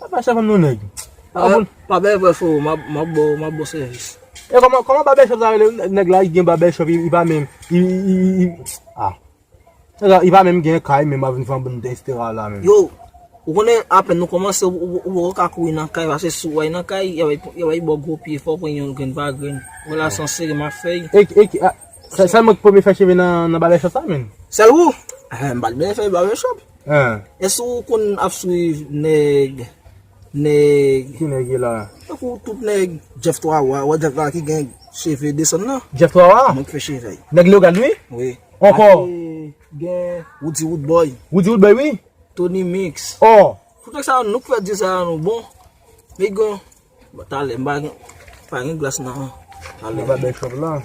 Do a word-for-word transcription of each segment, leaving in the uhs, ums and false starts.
Apa sa fanm nou nèg. Pa bèl vre fo, m ap, m ap ba w, m ap ba w sèvis. E kòman, kòman babèchòp sa rele? Nèg la, li gen babèchòp, li, li pa menm, li, li, li, li, ah. Nèg la, li pa menm gen kay, menm ap vin fè yon bann estera la, menm. Yo, ou konnen apèn nou kòmanse, ou, ou, ou poko ka kouri nan kay, paske si w al nan kay, y a, y a ba w gwo pye, fò w pran yon grenn pa grenn. Relasyon sere, m ap fè y. E, e, ah, sa, sa mwen ki premye fè cheve nan, nan babèchòp sa, menm? Sèl ou? Eh, m pa t byen fè babèchòp. Hein. Èske ou konn ap swiv nèg, nèg, ki nèg ye la? Tankou tout nèg, Jeff Twa Wa, wè Jeff la ki gen cheve desann nan? Jeff Twa Wa? Mwen ki fè cheve. Nèg Leogane, wi? Wi. Ankò? Ake gen Woody Woodboy. Woody Woodboy, wi. Tony Mix. Oh. Tout nèg sa yo, nou k fè di sa yo, nou bon. Men gen Bon, talè, m pa gen, pa gen glas nan. Talè. Nan babèchòp la.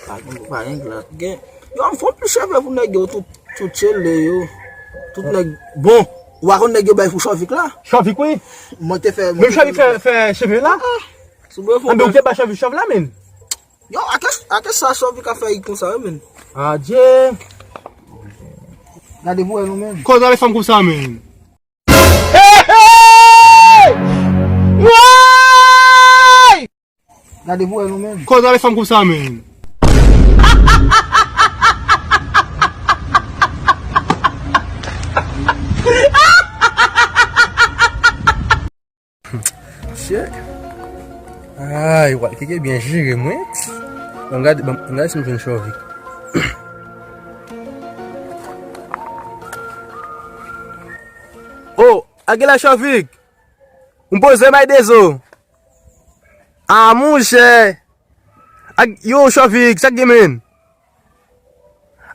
Pa gen, pa gen glas. Gen, yo, m fè plis cheve pou nèg yo, tout, tout chele yo. Tout nèg, bon, ou pa konn nèg yo bay pou Chovik la? Chovik, wi. Mwen te fè, menm Chovik fè, fè cheve la? Ah, sou bwe fon. Anben, ou te bay Chovik cheve la, menm? Yo, ake, ake sa Chovik ka fè konsa, wi, menm. Adye. Gade pou wè nou menm. Koz avèk fanm konsa, menm. Hey, hey! Woy! Gade pou wè nou menm. Koz avèk fanm konsa, menm. Chè. Ay, Walkeke byen jere mwen. Ban m gade, ban m gade si m jwenn Chovik. Oh, a gen la Chovik. M poze may dezo. Ah, monchè. Ak, yo, Chovik, sa k gen, menm?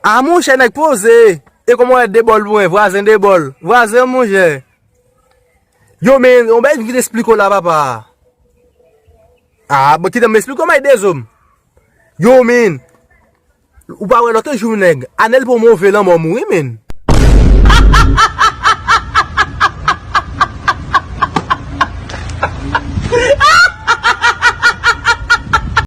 Ah, monchè, nèg poze. E kòman w wè de bòl mwen, vwazen de bòl. Vwazen, monchè. Yo, men, yon bèl vin esplike w la, papa. Ah, bon, kite m esplike w, may dezo m. Yo, men. Ou pa wè lòt jou, nèg. Anèl pran move lanmò mouri, men.